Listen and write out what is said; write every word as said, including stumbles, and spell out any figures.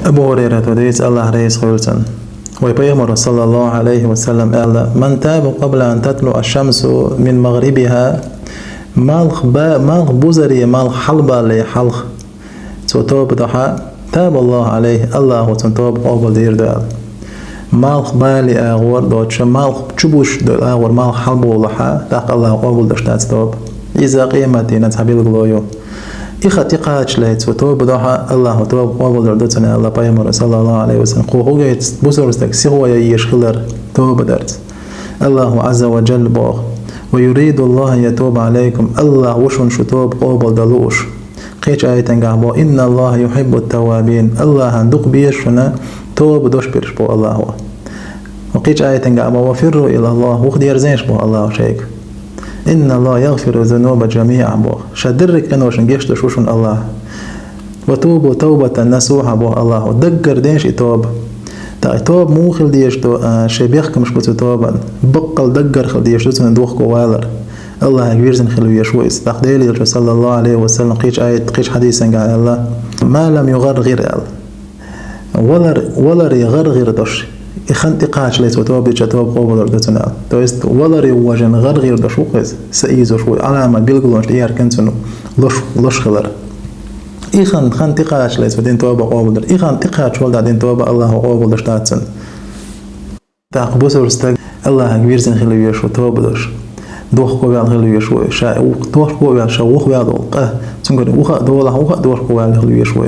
Абу Хурайрата дийцад, Аллахь реза хуьлда цунна. Вай Пайхамара, саллаллаху Ӏалайхи ва саллам, аьлла: «Ман таба къабла ан татлуӀа шамсу мин магърибихӀа», малх ба-, малх бузаре, малх хьалбаллале хьалха цо тоба до хьа, «таба Аллаху Ӏалайхи», Аллахо цун тоба къобалдийр ду аьлла. Малх балале агӀор доцуш, малх чубузуш долу агӀор малх хьалболу хьа, тӀаккха Аллахо къобалдеш дац тоба. Иза къематдийнан цхьа билгало ю. И хан тӀекхачале цо тоба до хьа, Аллахо тоба къобалдийр ду цунна аьлла Пайхамара, саллаллаху Ӏалайхи ва саллам. Кху хӀугайца бусалба стаг сихо ян езаш хилар тоба дарца. Аллаху Ӏазза ва Джалла боху: «Ва юриду Аллаху ан ятуба Ӏалайкум», Аллахь ву шуна шу тоба къобалдан лууш. Кхечу аятангахь боху: «Инна Аллаха юхьиббу ат-таввабин», Аллахьан дукха беза шуна тоба деш берш боху Аллахо. Ва кхечу аятангахь боху: «Ва фирру ила Аллах», вуха дерзийша боху Аллахо шайга. «Инна Аллаха ягъфиру зунуба джамиӀа», боху. Ша дерриг къиношна гечдеш ву шуна Аллахь. «Ва тубу тавбатан насухьа», боху Аллахо. Даггара деш и тоба. ТӀаккха и тоба муха хила дезаш ду, а, шайн бехкамаш бу цу тобан. Баккъал даггара хила дезаш ду цунна дохко валар. Аллахье вирзина хила везаш ву иза. ТӀаккха Делан Элчано, саллаллаху Ӏалайхи ва саллам, кхечу аят, кхечу хьадисангахь аьлла: «Ма лам югӀаргӀир», аьлла. Валар-, валаре гӀаргӀар дош, и хан тӀекхачале цо тоба дича тоба къобалдийр ду цунна аьлла. То есть валаре вожийна гӀаргӀар дош ву-кх иза, са ийзош ву, Ӏаламат билгалонаш тӀееркина цунна луш, луш хилар. И хан, хан тӀекхачале цо дина тоба къобалдийр. И хан тӀекхача вала дина тоба Аллахо къобалдеш дац цунна. ТӀаккха бусалба стаг Аллахье вирзина хила везаш ву тоба деш. Дохко ваьлла хила везаш ву, ша ву-, дохко ваьлла, ша вухаваьлла волу къа, цуьнгара вуха а долахь, вуха а дохко ваьлла хила везаш ву.